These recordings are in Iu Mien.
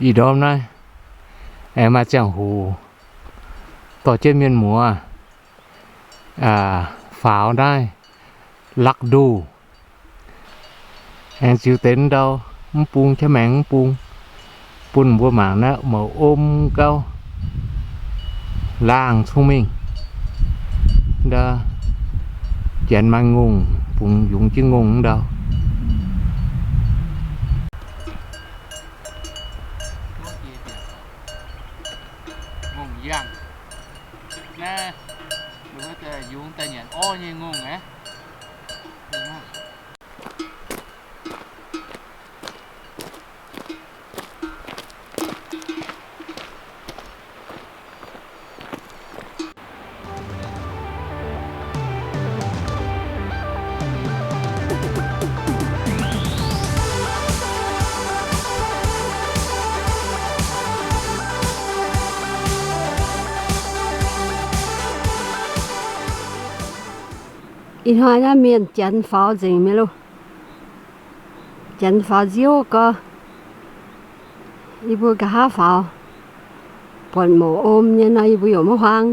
Ih ndorm naaiv aengx maaih ziangh hoc dorh jienv mienh muoz faaux naaiv lakv nduh, aengx ziux deix ndau mv bung, jaav maengx mv bung, bun mbuo mangc naaiv mouc om gauh laangh cong mingh. Ndau janx maaih ngongh, bungx yungz jienv ngongh ndau. Ngongh yangh. Naaiv yungz daaih nyanc orv nyei ngongh aqv. Ih hnoi naaiv mienh janx faaux nzengc mi'aqv loh. Janx faaux nziouv gorx. Yie mbuo nqa'haav faaux, buatc mouc om nyei nor, yie mbuo yaac maiv huaang.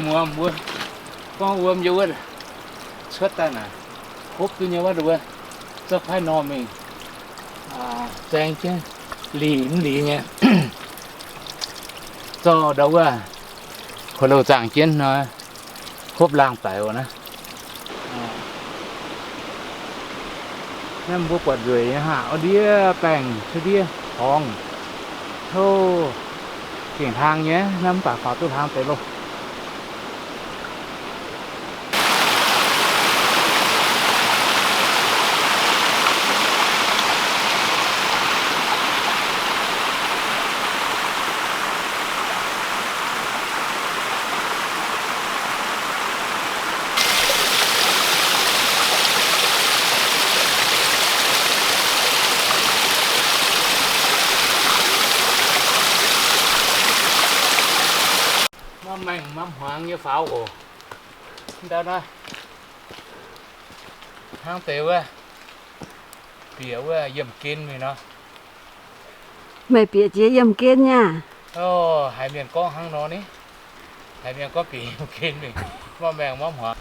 Muoz mbuo gorngv wuom yie wuov cuotv daaih naaic, hopv duqv nyei wuov, wuov zorqv paaiv normh mingh zaeng jienv, lic mv liz nyei, zorqv ndau wuov kuv louh zaangh jienv nor, hopv laangh daic oc naaiv. Naaiv mbuo buatc nzueic nyei haah, orv ndiev baengh cuotv ndiev torngx, tov gengh hlang nyei naaiv, mv baac faaux duqv hlang deix loh. Maiv maengh maiv hmuangx nyei faaux oc. Ndau naaiv hnangv deix wuov, bieqc wuov yiemh gen mingh nor. Meih bieqc jiex yiemh gen nyei aac? Haiz mienh gorngv hnangv nor ni. Haiz mienh gorngv bieqc yiemh gen mingh, maiv maengh maiv hmuangx.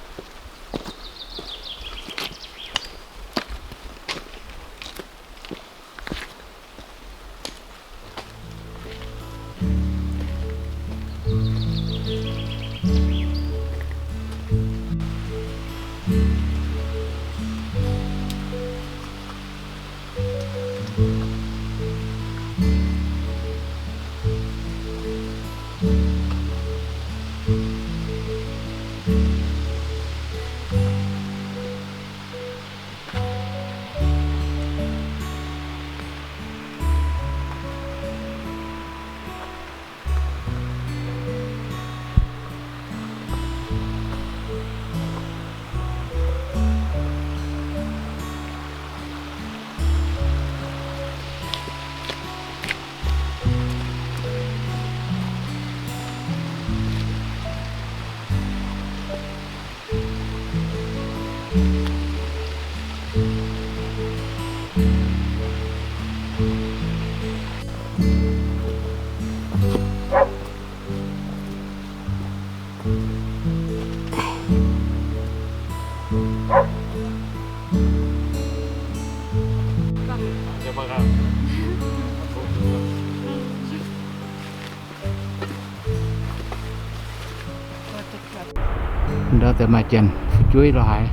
Ndau deix maaih janx fu'jueiv lorz haaix,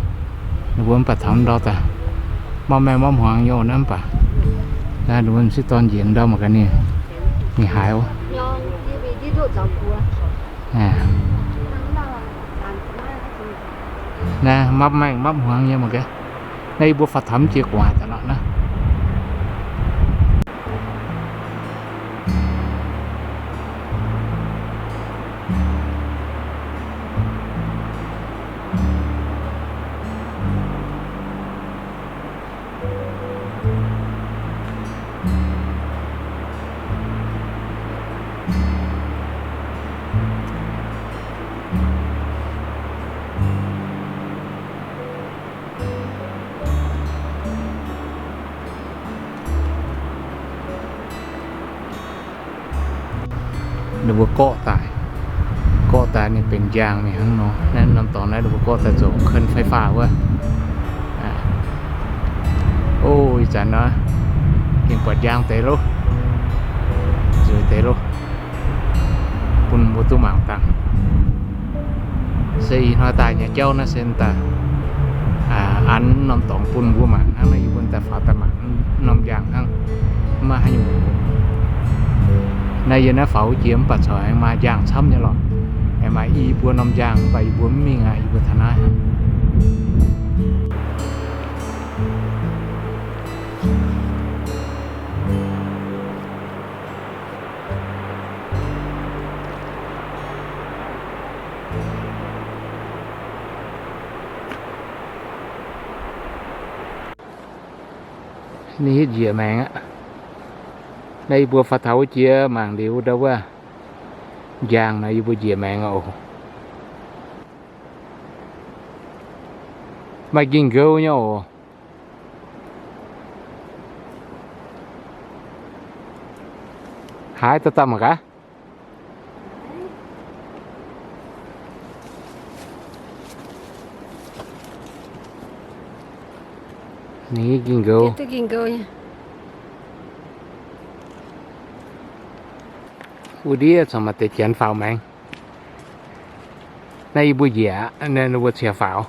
ninh mbuo mv baac taux ndau daaih, maiv maengh maiv hmuangx nyei naaiv mv baac, ninh mbuo m'sieqv dorn njiec ndau mangc gaax ninh, ninh haaix wuov. Naaiv mapv maengh mapv hmuangx nyei mangc gaax. Naaiv yie mbuo faaux taux mv jiex gu'nguaaic daaih lorqc naaiv. Ninh mbuo gorqv daaih, gorqv daaih ninh benx njang mingh hnangv nor. Naaiv norm dorngx naaiv ninh mbuo gorqv daaih zoux เครื่องไฟฟ้า wuov. O, ih zanc nor, gengh buatc njang deix loh, nzueic deix loh, bun mbuo duqv mangc dangh. Se ih hnoi daaih nyei jauv naaiv se daaih an norm dorngx bun mbuo mangc hnangv. Naaiv yie mbuo daaih faaux daaih mangc norm njang hnangv, maiv maaih haaix nyungc. Naaiv yie naaiv faaux wuov jiex mv baac corc aengx maaih njang camv nyei lorqc. Aengx maaih i buo norm njang mv baac yie mbuo mv mingh aqv, yie mbuo taux naaiv. Ninh hitv njiec maengx aqv. Naaiv yie mbuo faaux taux wuov jiex mangc liuz ndau wuov njang nor yie mbuo njiec maengx oc. Maaih ging-nqou nyei oc. Haaix dauh daaih mangc gaax. Ninh ging-nqou. Wuov ndiev corc maaih deix janx faaux maengx. Naaiv yie mbuo njiec aqv, ninh mbuo qiec faaux.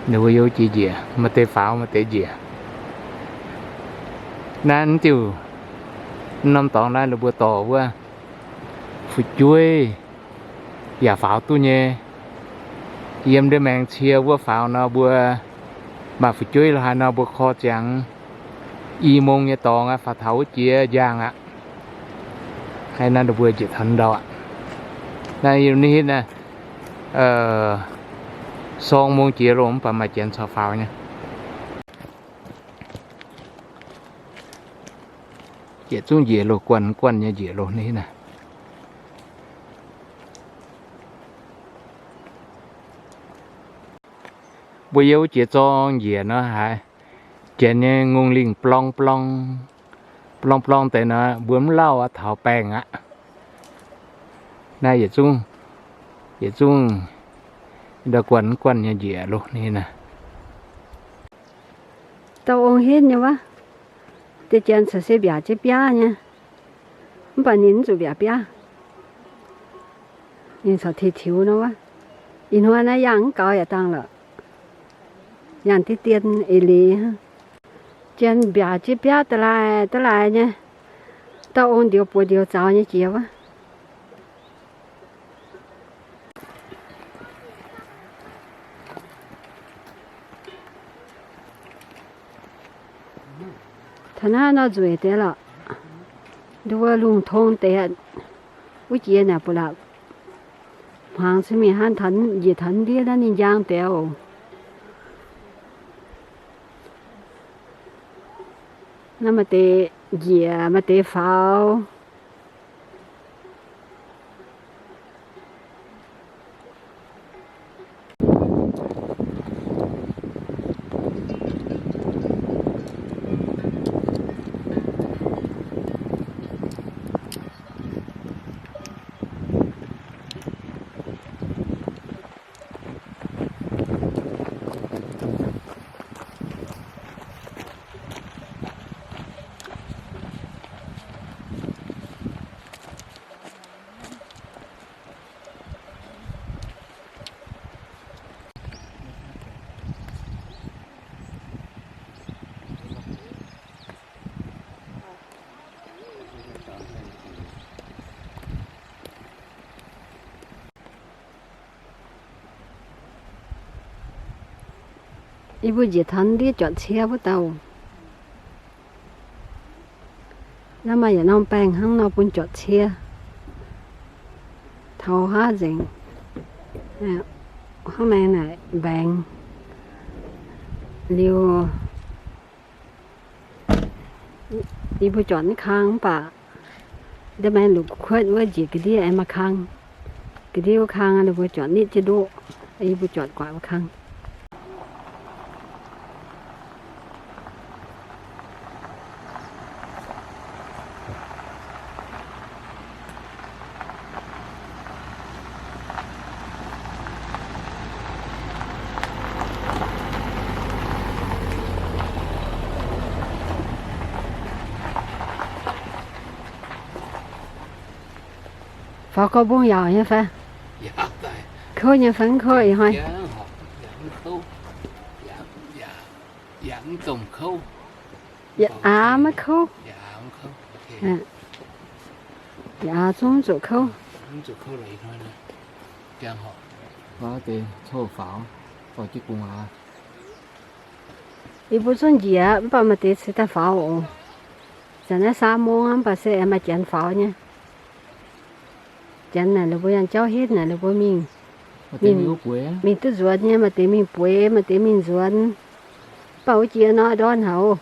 Ninh mbuo yiem jiex njiec, maaih deix faaux, maaih deix njiec. Naaiv diuh norm dorngx naaiv ninh mbuo dorh wuov fu'jueiv yaac faaux duqv nyei. Yiem ndiev maengx cie wuov faaux nor, mbuo maaih fu'jueiv lorqc haaix nor, mbuo korv ziangx i mong nyei dorngx aqv, faaux taux wuov jiex njang aqv. Haaix nor ninh mbuo njiec taux ndau aqv. Naaiv yiem naaiv hitv naaiv, sorng mong jiex loh, mv baac maaih janx corc faaux nyei. Yietc zungv njiec loh, guanh guanh nyei njiec loh naaiv naaic. Mbuo yiem wuov jiex zorng njiec nor haiz janx nyei ngongh lingh blong blong, blong blong deix nor, mbuo mv lauh aqv, taux baengh aqv. Naaiv yietc zungv, yietc zungv ndau guanh guanh nyei njiec loh naaiv naaic. Dauh ong henv nyei wuov, deix janx corc se mbiaauc jienv biaav nyei, mv baac ninh mv zuqc mbiaauc biaav. Ninh corc teix tiux nor wuov. Ih hnoi naaiv yangh mv gaux yaac dangh lorqc. Yangh deix dien eix leiz. Janx mbiaauc jienv biaav da'laaix da'laaix nyei. Dauh ong ndioux buoz ndioux zaux nyei jiex wuov. Taux naaiv nor nzueic deix lorqc. Nduov lungh tong deix aqv. Wuov jiex naaic ba'laqc hmuangx cin mingh hnangv, njiec taux ndiev naaiv ninh njang deix oc. Naaiv maaih deix njiec, maaih deix faaux. Yie mbuo njiec taux ndiev juatc cie wuov dauh. Naaiv maaih yietc norm baengh hnangv nor bun juatc cie. Taux haav nzengc. Hnangv naaic mbaengx liuz, yie mbuo juatc naaiv kang mv baac nda'maengx luqc kuotv wuov njiec ga'ndiev aengx maaih kang. Ga'ndiev wuov kang ninh mbuo juatc nitv jienv ndoqv, yie mbuo juatc guatc wuov kang. Faaux gorx mbong yaauc nyei fai? Kouv nyei fai mv kouv ih hnoi? Yietc aav maiv kouv. Yietc aav zungv mv zuqc kouv. Yie mbuo zungv njiec mv baac maaih deix ceix daaih faaux oc. Zanc naaiv สามโมง mv baac se aengx maaih janx faaux nyei. Janx naaic ninh mbuo yangh jauv henv naaic ninh mbuo mingh, mingh duqv nzuonx nyei, maaih deix mingh bueix, maaih deix mingh nzuonx. Mv baac wuov jiex nor ndorn haic oc.